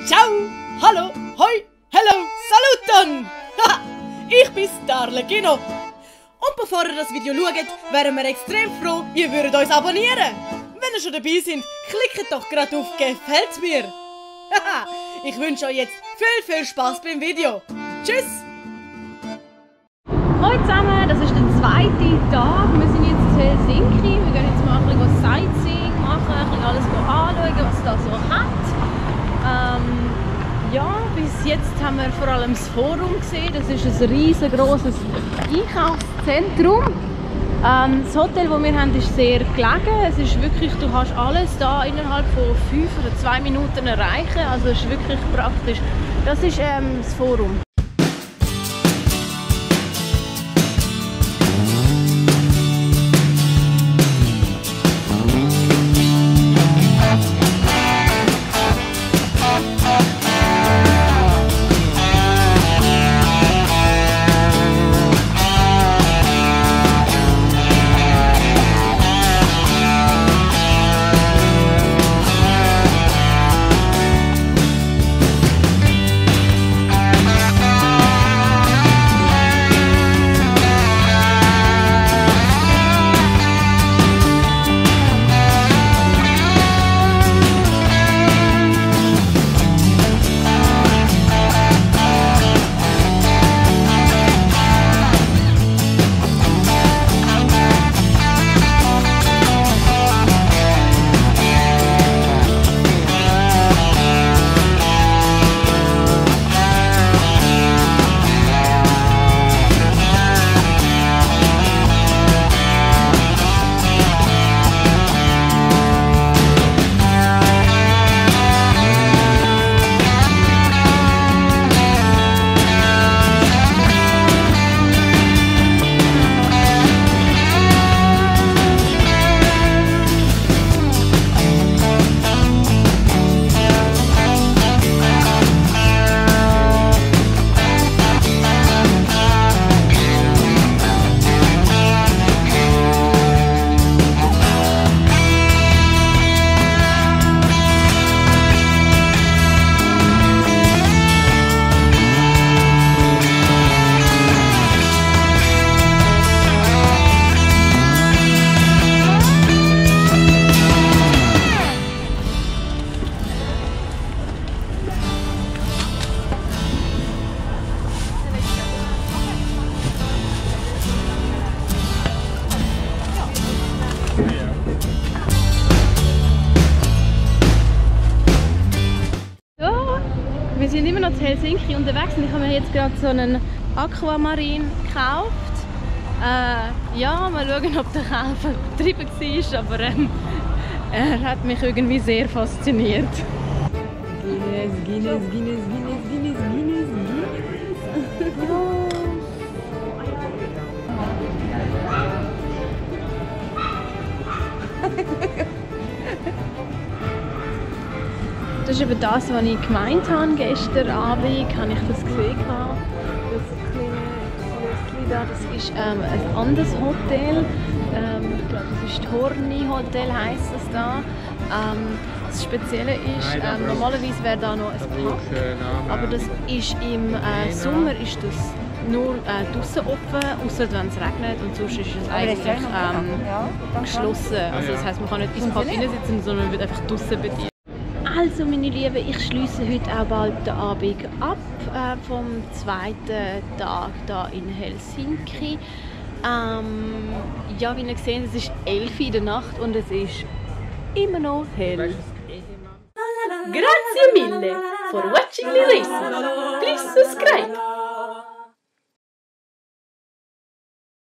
Ciao, hallo, hoi, hello, saluton! Ich bin Darlegino. Und bevor ihr das Video schaut, wären wir extrem froh, ihr würdet uns abonnieren. Wenn ihr schon dabei seid, klickt doch gerade auf «Gefällt mir». Ich wünsche euch jetzt viel Spaß beim Video. Tschüss! Hallo zusammen, das ist der zweite Tag. Wir sind jetzt in Helsinki. Wir gehen jetzt mal ein bisschen Sightseeing machen, ein bisschen alles anschauen, was es da so hat. Ja, bis jetzt haben wir vor allem das Forum gesehen. Das ist ein riesengroßes Einkaufszentrum. Das Hotel, das wir haben, ist sehr gelegen. Es ist wirklich, du kannst alles da innerhalb von 5 oder 2 Minuten erreichen. Also es ist wirklich praktisch. Das ist das Forum. Wir sind immer noch in Helsinki unterwegs und ich habe mir jetzt gerade so einen Aquamarin gekauft. Ja, mal schauen, ob der Kauf vertrieben war, aber er hat mich irgendwie sehr fasziniert. Guinness. Das ist eben das, was ich gemeint habe gestern Abend, habe ich das gesehen. Das kleine da, das ist ein anderes Hotel. Ich glaube, das ist Horni Hotel, heisst das da. Das Spezielle ist, normalerweise wäre da noch ein Park, aber das ist im Sommer ist das nur draußen offen, außer wenn es regnet, und sonst ist es eigentlich geschlossen. Also das heisst, man kann nicht ins Park reinsitzen, sondern wird einfach draußen bedient. Also meine Lieben, ich schliesse heute auch bald den Abend ab vom zweiten Tag hier in Helsinki. Ja, wie ihr seht, es ist 11 Uhr in der Nacht und es ist immer noch hell. Grazie mille for watching the lesson. Please subscribe.